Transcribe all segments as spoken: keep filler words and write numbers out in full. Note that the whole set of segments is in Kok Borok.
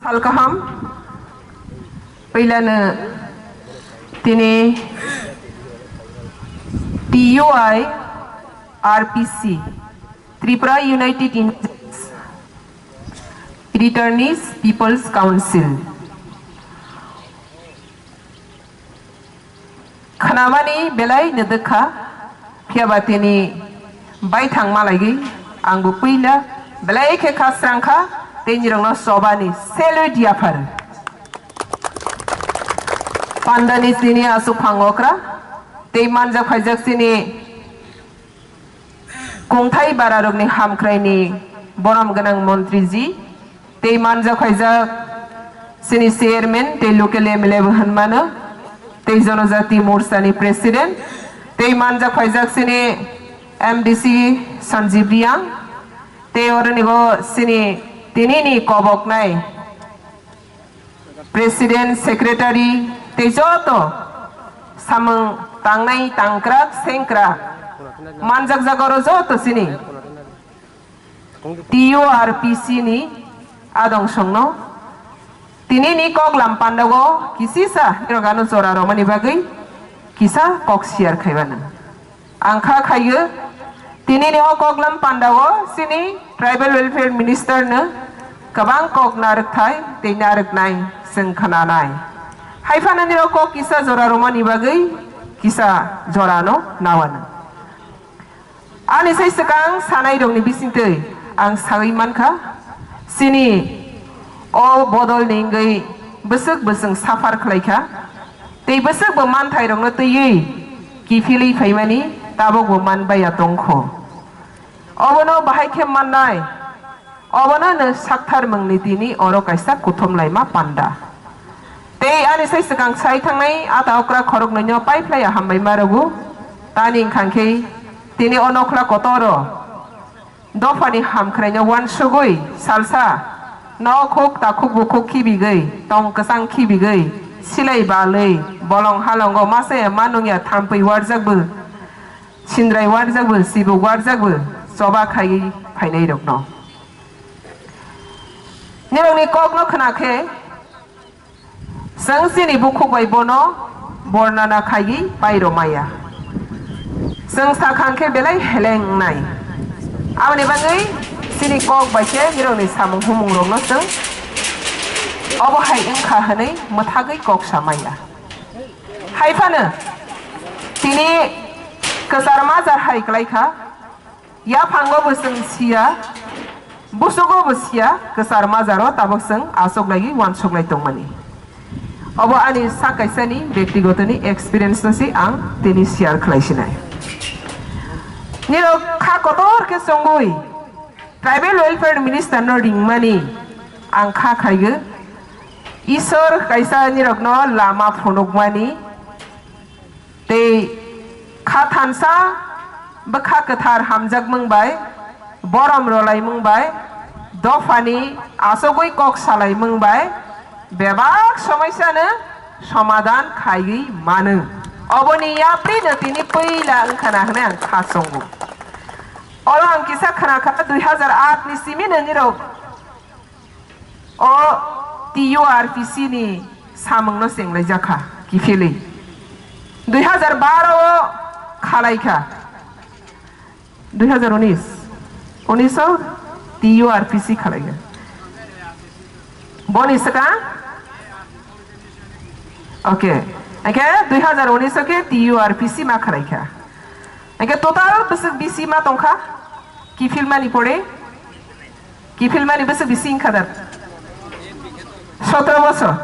Salkaham, puilano tini T U I R P C, Tripura United Indigenous Returnees People's Council. Khnamani belai no dwkha, phiyaba tini baithang malaigwi angbo puila belai khe khasrang kha, tei nirokno chobani salute yaphar. Pandani tini aswk phang okra, tei manjak phaijak chini Kungthai bararokni hamkraini borom gwnang montriji, tei manjak phaijak chini chairman tei local M L A bo hwnmano, tei Jonojati Morchani president, tei manjak phaijak chini M D C Sanjib Riang, tei oronigo chini tinini koboknai President, Secretary tei joto samung tangnai tangkrak sengkrak manjak jaga oro joto chini T U R P C ni adong songno tini ni koklam pandago kisisa nirok ano jora romani bagwi kisa kok share khaibana. Ang kha khaio, tinini o koklam pandao chini Tribal Welfare Minister no kwbang kok narwkthai tei narwknai chwng khnanai. Haiphano nirok kok kisa jora romani bagwi kisa jorano nawano. Ani sai swkang sanai rokni bisingtwi ang sawi mankha, chini o bodol ni wngwi bwswk bwswng suffer khlai kha. Tei bwswk bo manthairokno twiwi kiphilwi phaimani tabukbo manbaiya tongkho. Obono bahai khe mannai, obono no sakthar mungni tini oro kaisa kuthum laima panda. Tei ani sai swkang sai thangnai ata okra khoroknwino paiphlaiya hambai marogo. Tani wngkha khe tini o nokhla kotoro dophani hamkhraino uansugwi salsa nok huk takhuk bukhuk khibigwi, tong kwchang khibigwi, silai balwi, bolong halongo masa ya ma nung ya thampui warjakbo, sindrai warjakbo, sibuk warjakbo, choba khaiwi phainairokno. Nirokni kokno khna khe, Chwng chini bukhuk bai bono bornana khaiwi pairomaya. Chwng sakha khe belai heleng wngnai. Aboni bagwi chini kok bai khe nirokni samung humungrokno chwng obo hai wngkha hwnwi mwthagwi kok samaya. Haiphano tini kwchar majar hai kwlai kha. Yaphango bo chwng siya, busugo bo siya, kwchar majaro tabuk chwng achoklaiwi uansuklai tongmani. Obo ani sak kaisani bektigotoni experience no se ang tini share khlai sinai. Nirok kha kotor khe chongwi Tribal Welfare Minister no ringmani ang kha khaigo. Isor kaisa nirokno lama phunukmani. Tei kha thansa bwkha kwthar hamjakmung bai, borom rolaimung bai, dophani achugwi kok salaimung bai, bebak somoisano somadan khaiwi mano. Oboni yaprino tini puila wngkhana hwnwi ang kha chongo. Oro ang kisa khna kha, dui hazar aat ni simino nirok O T U R P C ni samungno chenglaijak kha, kiphilwi. Dui hazar baro o khalai kha. Dui hazar unis. Unis o T U R P C khalai kha. Boni swkang? Okay. Hwnkhe dui hazar unis o khe T U R P C ma khalai kha. Hwnkhe total bwswk bisi ma tong kha? Kiphilmani pore? Kiphilmani bwswk bisi wngkha da? Sotro bosor.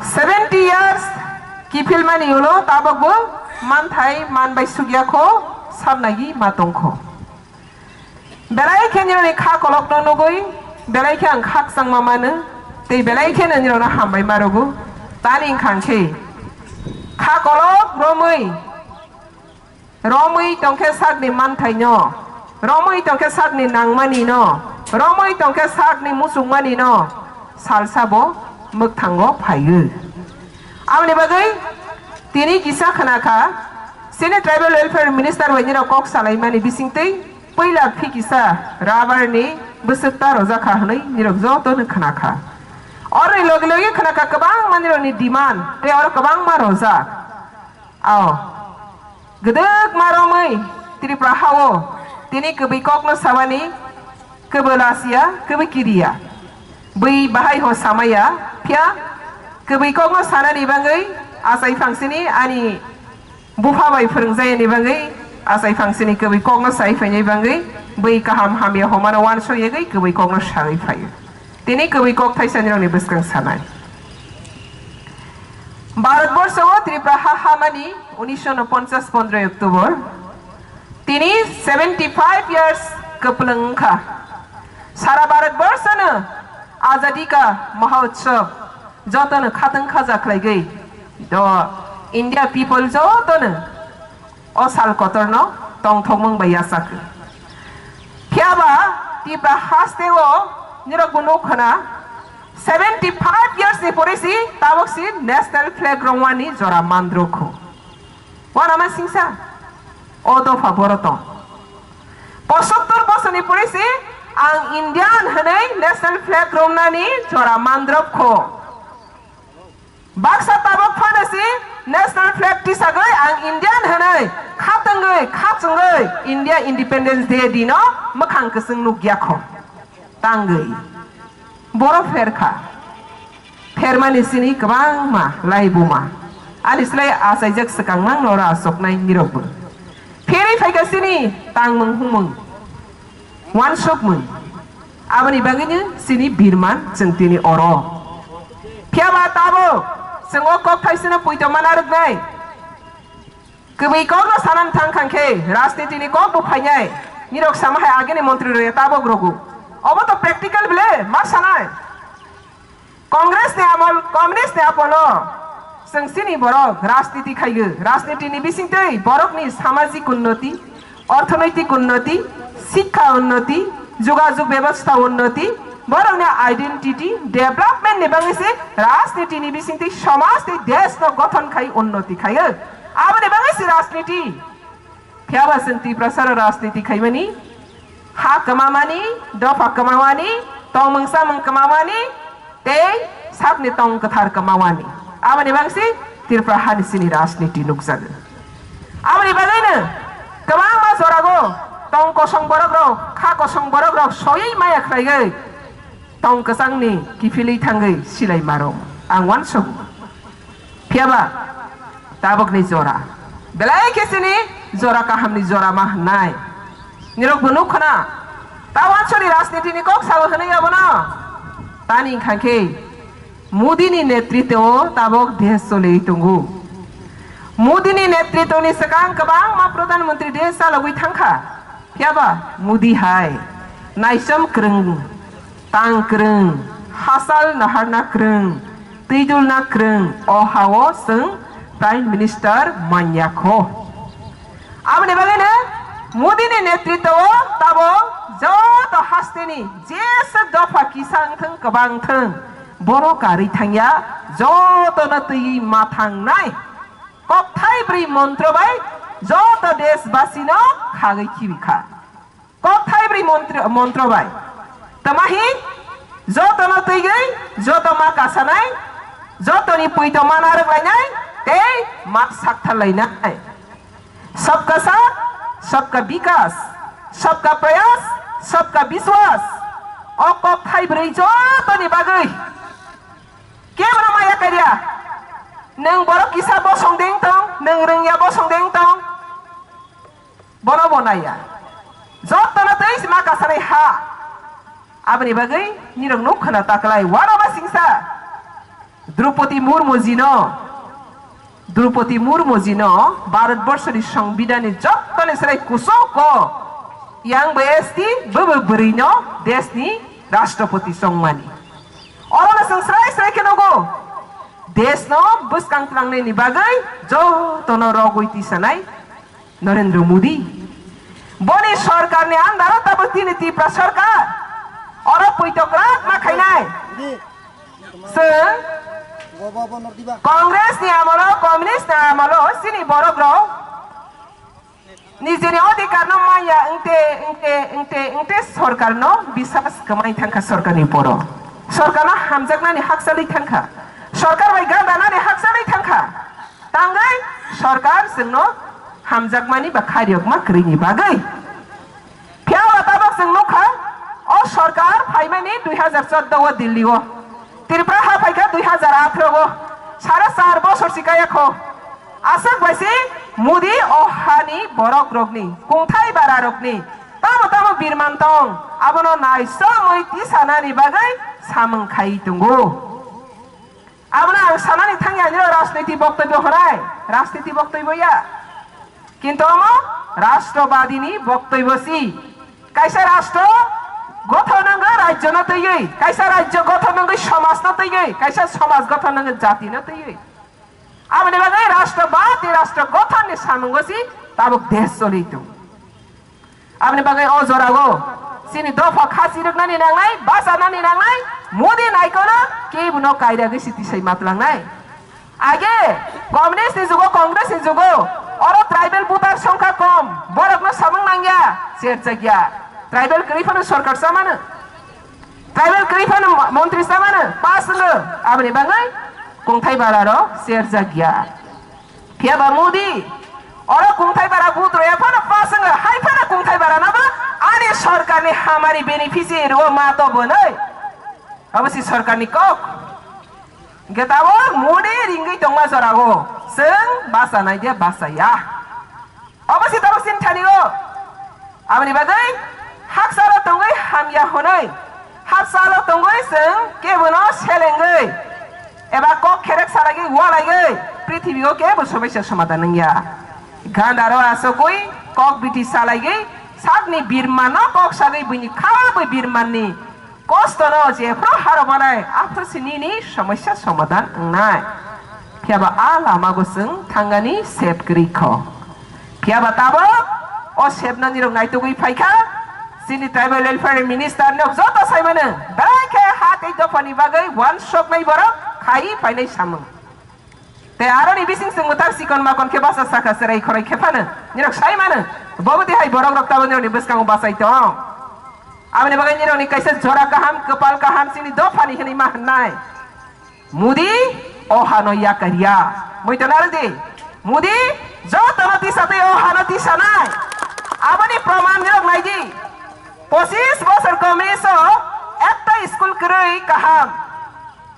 Seventy years kiphilmani ulo tabukbo manthai manbai sukya kho, sabnagi ma tong kho. Belai khe nirokni kha kolokno nugwi, belai khe ang khakchangma mano, tei belai kheno nirokno hambai ma rwgo. Tani wngkha khe kha kolok romwi, Romwi tongkhe sakni manthaino, romwi tongkhe sakni nangmanino, romwi tongkhe sakni muchungmanino salsa bo mwkthango phaiwi. Aboni bagwi tini kisa khna kha, chini Tribal Welfare Minister bai nirok kok salaimani bisingtwi puila phi kisa rubber ni bwswk ta rojak kha hwnwi nirok jotono khna kha. Oroni logi logi khna kha kwbangma nirokni demand tei oro kwbangma rojak. Ao. Gwdwkma romwi Tripura hao tini kwbwi kokno samani kwbwi lasiya, kwbwi kiriya. Bwi bahai ho samaya, phiya kwbwi kokno sanani bagwi achai phangsini ani bupha bai phwrwngjayani bagwi achai phangsini kwbwi kokno sai phainai bagwi bwi kaham hamya homano uansuk yagwi kwbwi kokno sagwi phaio. Tini kwbwi kok thaisa nirokni bwskang sanai. Bharatborsho o Tripura ha hamani unisho ponchas pondroi October. Tini seventy five years kwplwng wngkha. Sara Bharatborshono Azadi Ka Mahotsav jotono khatwng khaja khlaigwi do India people jotono o sal kotorno tongthokmung bai yachak. Phiya ba Tipra haste o nirok bo nuk khna seventy five years ni pore si tabok si national flag romwani jora mandrokho. Wana ma singsa o dopha boro tong. Posottor bosor ni pore si ang Indian hwnwi national flag romnani jora mandrokho. Baksa tabok phano si national flag tisagwi ang Indian hwnwi khatungwi khachungwi India Independence Day dino mwkhang kwchwng nukya kho. Tangwi. Boro pher kha. Phermani sini kwbangma laibuma. Ani slai achaijak swkang mang noro asoknai nirokbo. Pherwi phaikha sini tangmung humung. Wansukmung. Aboni bagwino sini birman chwng tini oro. Phiya ba tabok chwng o kok thaisino puito mana rwknai. Kwbwi kokno sanam thang khang khe rajniti ni kok bo phainai. Nirok sama hai agini montri rok tabok rogo. Obo to practical bile ma sanai. Congress ni amol, communist ni apolo, chwng chini borok rajniti khaio. Rajniti ni bisingtwi borokni samajik unnoti, orthonoitik unnoti, sikha unnoti, jogajog bebostha unnoti, borokni identity development ni bagwi se rajniti ni bisingtwi somaj tei desh no gothon khai unnoti khaio. Aboni bagwi se rajniti. Phiya ba chwng Tiprasa rok rajniti khaimani, ha kwmamani, dopha kwmamani, tongmung samung kwmamani, tei sakni tong kwthar kwmawani. Aboni bagwi se Tripura hani sini rajniti nukjago. Aboni bagwino kwbangma jorago tong kosong borok rok, kha kosong borok rok soywi maya khlaigwi tong kwchangni kiphilwi thangwi silai maro. Ang uansukgo. Phiya ba tabokni jora belai khe chini jora kahamni jora ma hwnnai. Nirok bo nuk khna, ta wansukni rajniti ni kok sao hwnwi abono. Tani wngkha khe Modi ni netritwo tabok desh choli tongo. Modi ni netritwo ni swkang kwbangma pradhan mantri desh chalogwi thangkha. Phiya ba Modi hai naisom kwrwng, tang kwrwng, hachal naharna kwrwng, twidulna kwrwng, o ha-o chwng Prime Minister manya kho. Aboni bagwino Modi ni netritwo tabok joto hasteni jesa dopha kisa wngthwng kwbang wngthwng borok karwi thangya jotono twiwi ma thangnai. Kokthai bwrwi montro bai joto deshbasino khagwi khibi kha. Kokthai bwrwi montri-, montro bai. Tamahi jotono twigwi, joto ma kasanai, jotoni puito ma narwk lainai, tei ma sakthar lainai. Sabka saath, sabka vikas, sabka prayas, sabka vishwas. O kokthai bwrwi jotoni bagwi. Kebra maya karya. Nwng borok kisa bosong deng tong, nwng rwngya bosong deng tong. Bono bo naiya. Jotono tei ma kasanai ha. Aboni bagwi nirok nuk khna taklai. Wano ba singsa. Draupadi Murmu jino. Draupadi Murmu jino Bharat Borshoni Songbidanni jottoni srai kusuk ko. Yang bo S T, bo bo bwrwino deshni Rashtrapati chongmani. Orono chwng srai srai khe nugo. Deshno bwskang tlangnani bagwi jotono rogwi tisanai Narendra Modi. Boni sorkarni andaro tabuk tini Tipra sorkar. Oro puito kwrak ma khainai. Chwng Congress ni amolo, communist ni amolo, chini borok rok Nijini odhikar no manya wngte, wngte, wngte, wngte sorkar no biswas kwmai thangkha sorkar ni poro. Sorkar no hamjaknani hakchalwi thangkha. Sorkar bai gandanani hakchalwi thangkha. Tangwi sorkar chwngno hamjakmani ba khairiyokma kwrwini bagwi. Phiya ba tabok chwng nukha, o sorkar phaimani dui hajar chordo o Delhi o. Tripura ha phaikha dui hajar atharo o. Sare char bosor si kaya kho. Aswk bai si Modi o hani borok rokni, kungthai bara rokni, tamo tamo birman tong, abono naisomwi tisanani bagwi samung khai tongo. Abono ang sanani thangya, nini rajniti boktobyo hwnai, rajniti boktobyo ya. Kintu omo rashtrobadini boktobyo si. Kaisa rashtra gothon wngwi rajyono twiwi, kaisa rajyo gothon wngwi somajno twiwi, kaisa somaj gothon wngwi jatino twiwi. Aboni bagwi rashtrobad, rashtra gothonni samungo si tabuk desh choli tongo. Aboni bagwi o jorao chini dopha khasi rwknani nangnai, bachanani nangnai, Modi naikono kebono kairagwi si tisai matlangnai. Age communist ni jugo, Congress ni jugo, oro tribal voter songkha kom, borokno samung nangya, cherjakya. Tribal kwrwi phano sorkar chamano. Tribal kwrwi phano mo-, montri chamano, pass wngno, aboni bagwi kungthai bara rok cherjak ya. Phiya ba Modi, oro kungthai bara vote roya phano pass wngo, hai phano kungthai bara no bo ani sorkar ni hamari beneficiary rwo ma to bwnwi. Abo si sorkar ni kok. Hwnkhe tabok Modi ringwi tongma jorao chwng bachanai de bachaya. Obo se tabuk chini thani o. Aboni bagwi hakchalo tongwi hamya hwnwi, hakchalo tongwi chwng kebono selengwi eba kok kherek salaiwi ualaigwi prithibi o kebo somosya somadhan wngya. Gandaro achugwi kok biti salaigwi sakni birmanno kok sagwi buini kha bai birmanni kostono jephru haro banai, aphuru se nini somosya somadhan wngnai. Phiya ba a lamago chwng thangani sep kwrwi kho. Phiya ba tabok o sepno nirok naitugwi phaikha, chini tribal welfare minister nok joto sai mano, belai khe ha tei dophani bagwi uansuknai borok khai phainai samung. Tei aroni bising chwng mwthang chikon makon khe basa sakha chwrai khoroi khe phano. Nirok sai mano. Bobo tei hai borok rok tabok nirokni bwskango bachai tong. Aboni bagwi nirokni kaisa jora kaham, kwpal kaham chini dophani hwnwi ma hwnnai. Modi o hano yakarya. Muitonaro di. Modi jotono tisa tei o hano tisanai. Aboni proman nirok nai di. Pochis bosor komiso ekta school kwrwi kaham.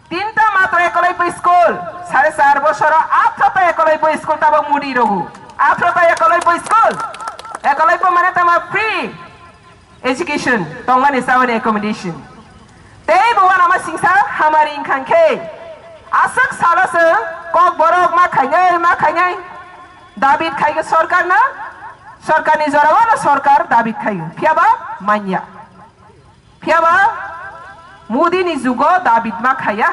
Tinta matro ekoloipo school, sare char bosoro athro ta ekoloipo school tabok Modi rogo. Athro ta ekoloipo school, ekoloipo mane tama free education, tongmani chawani accommodation. Tei bo uanama singsa hamari wngkha khe, aswk salo chwng Kokborok ma khainai, ma khainai, dabit khaigo sorkarno, sorkarni jorao no sorkar dabit khaigo, phiya ba manya. Phiya ba Modi ni jugo David ma khaya.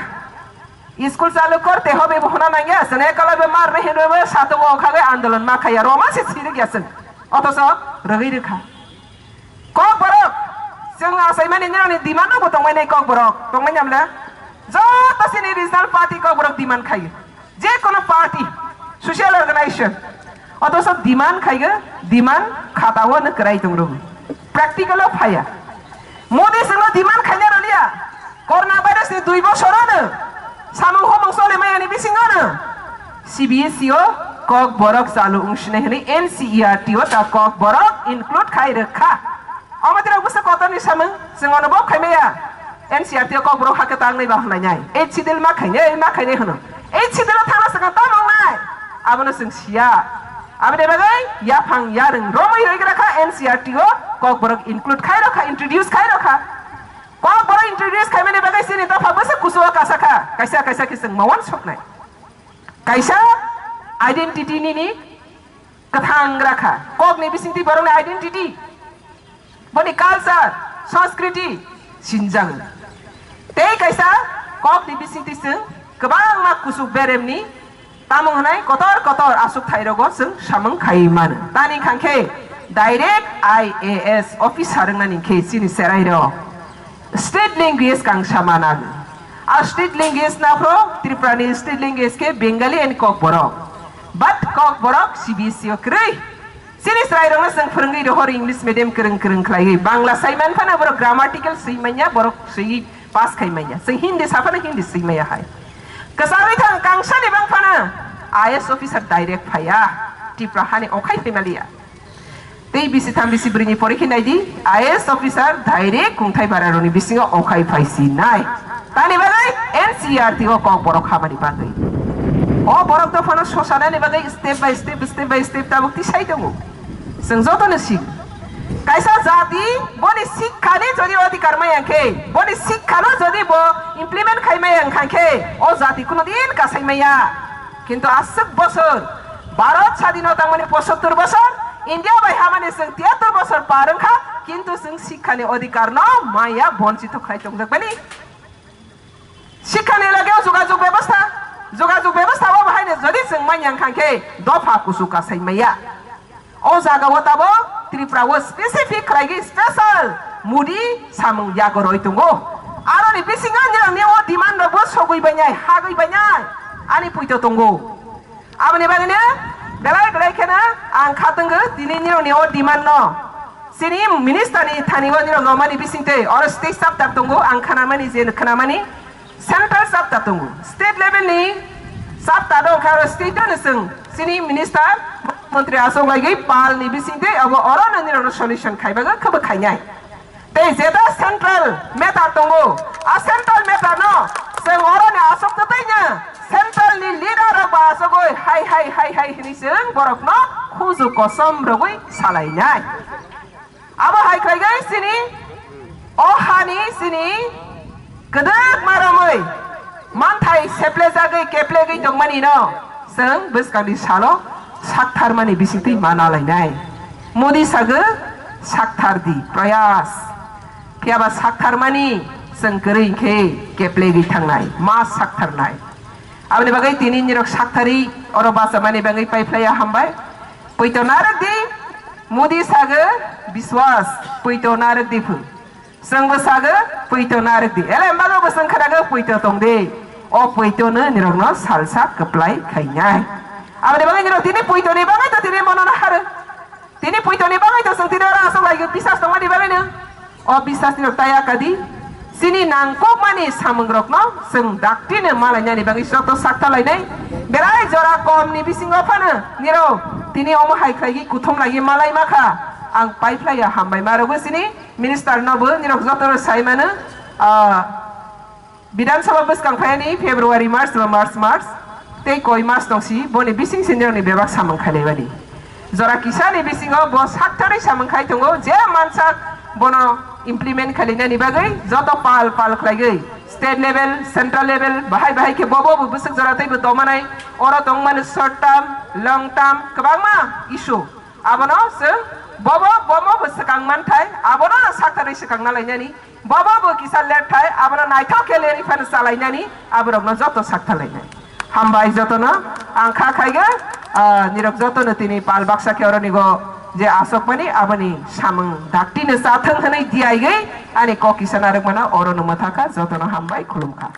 School chalu korte hobe bo hona nangya. Sene kala be mar ne hinwe be satung o khagwi andolon ma khaya. Roma se siri gya sen. Otoso rwgwi rwkha. Kokborok. Chwng asaimani nini demand no bo tongmani Kokborok. Tongmani amla. Joto sini regional party Kokborok demand khayo. Je kono party, social organization, otoso demand khaigo, demand khatao no kwrai tong rwgo. Practical o phaya. Modi sengno demand khaina rwliya. Corona virus ni dui bosor no samung homung chole maya ni bisingo no C B S E o Kokborok chalu wng sinai hwnwi N C E R T o ta Kokborok include khai rwkha. Omo tei rok bwsa kotor ni samung, chwng ono bo khaimaya. N C R T o Kokborok hakhe tangnai ba hwnlainai. Eighth Schedule ma khainai, ma khainai hwno. Eighth Schedule o thangna swkang tamo wngnai? Abono chwng siya. Aboni bagwi yaphang yarwng romwi rwgwra kha N C R T o Kokborok include khai rokha, introduce khai rokha. Kokborok introduce khaimani bagwi chini dopha bwsa kuchugo kasa kha. Kaisa kaisa khe chwng ma uansuknai. Kaisa identity nini kwthang rakha. Kokni bisingtwi borokni identity, boni culture, sanskriti sinjak. Tei kaisa kokni bisingtwi chwng kwbangma kuchuk beremni tamo hwnai kotor kotor aswk thairogo chwng samung khai mano. Tani khangkhe direct I A S officer wngnani khe chini cherairok state language kangsa manang. A state language naphro Tripurani state language khe Bengali and Kokborok. But Kokborok C B S E o kwrwi. Chini chwrairokno chwng phwrwngwi rohor English medium kwrwng kwrwng khlaiwi, Bangla sai man phano borok grammatical swi manya, borok swi pass khai manya. Chwng Hindi sa phano Hindi swi maya hai. Kwchangwi thang kangsani bang phano I A S officer direct phaiya, Tripura hani okhai phai maliya. Tei bisi tham bisi bwrwini porikhi naidi, I A S officer direct kungthai bararokni bisingo okhai phai si nai. Tani bagwi N C E R T o kok borok hamani bagwi. O borok dophano sosanani bagwi step by step, step by step tabuk tisai tongo. Chwng jotono sik. Kaisa jati boni sikhani jodi odhikar maya khe, boni sikhano jodi bo implement khai maya wngkha khe, o jati kuno din kasai maya. Kintu aswk bosor, Bharat sadino tangmani pochattor bosor, India bai hamani chwng tiyattor bosor par wngkha, kintu chwng sikhani odhikar no maya, bonchito khlai tongjak bani. Sikhani lage o jogajog bebostha, jogajog bebostha o bahai ni jodi chwng manya wngkha khe dopha kusu kasai maya. O jaga o tabo Tripura o specific khlai special Modi samung yago roi tongo. Aroni bisingo nirang ni o demand rok bo sogwi bainai, hagwi bainai, ani puito tongo. Aboni bagwi no belai belai kheno ang kha tongo tini nirok ni o demand no. Chini minister ni thani o nirok romani bising tei oro state chapter tongo ang khana mani je khana mani. Central chapter tongo, state level ni chapter do kha, state no chwng chini minister, montri asok lagi pal ni bising tei abo oro no nirok solution khai bagwi khe bo khainai. Tei jeta central matter tongo, a central matter no chwng oro ni asok to tei nya central ni leader rok ba asogoi hai hai hai hai hini chwng borok no khuju kosom rogwi salainai. Abo hai khlaiwi chini o hani chini kwdwkma romwi manthai seplejagwi keplegwi tongmani no chwng bwskangni salo saktharmani bisingtwi ma nalainai. Modi sago, "Sakthardi, prayas." Phiyaba saktharmani chwng kwrwi khe keplegwi thangnai, ma saktharnai. Aboni bagwi tini nirok sakthari oro bachamani bagwi paiphlaiya hambai. Puito narwk di, Modi sago, "Biswas, puito narwk di phu." Chwngbo sago, "Puito narwk di." Ele embago bo chwng khwnago, puito tong di. O puito no nirokno salsa kwplai khainai. Aboni bagwi nirok tini puito ni bagwi to tini mono no haro. Tini puito ni bagwi to chwng tini oro aswk lai bisas tongmani bagwi no. O bisas ni rok taya kadi. Chini nangkukmani samungrokno chwng dakti no malainani bagwi joto sakta lainai. Berai jora kom ni bisingo phano nirok tini omo hai khlai kuthum lai malai makha. Ang paiphlaiya hambai ma rogwi chini minister no bo nirok joto no sai mano. Ah, Bidhan Sabha bwskang phaiyani February, March ba March, March tei koi mas tongsi boni bising se nirokni bebak samung khainai bani. Jora kisani bisingo bo sakthari samung khai tongo, je mansak bono implement khainani bagwi joto pal pal khlaigwi state level, central level, bahai bahai khe bobo bo bwswk jora teibo tongmanai, oro tongmani short term, long term kwbangma issue. Abono chwng bobo bomo bo swkang manthai, abono sakthari swkang nalainani. Bobo bo kisa let thai, abono naithok khe leri phano chalainani, aborokno joto saktharlainai. Hambai jotono, ang kha khaigo, ah, nirok jotono tini pal baksa khe oronigo je asokmani, aboni samung daktino chathwng hwnwi diyaigwi ani kok kisa narwkmano orono mwthakha, jotono hambai khulumkha.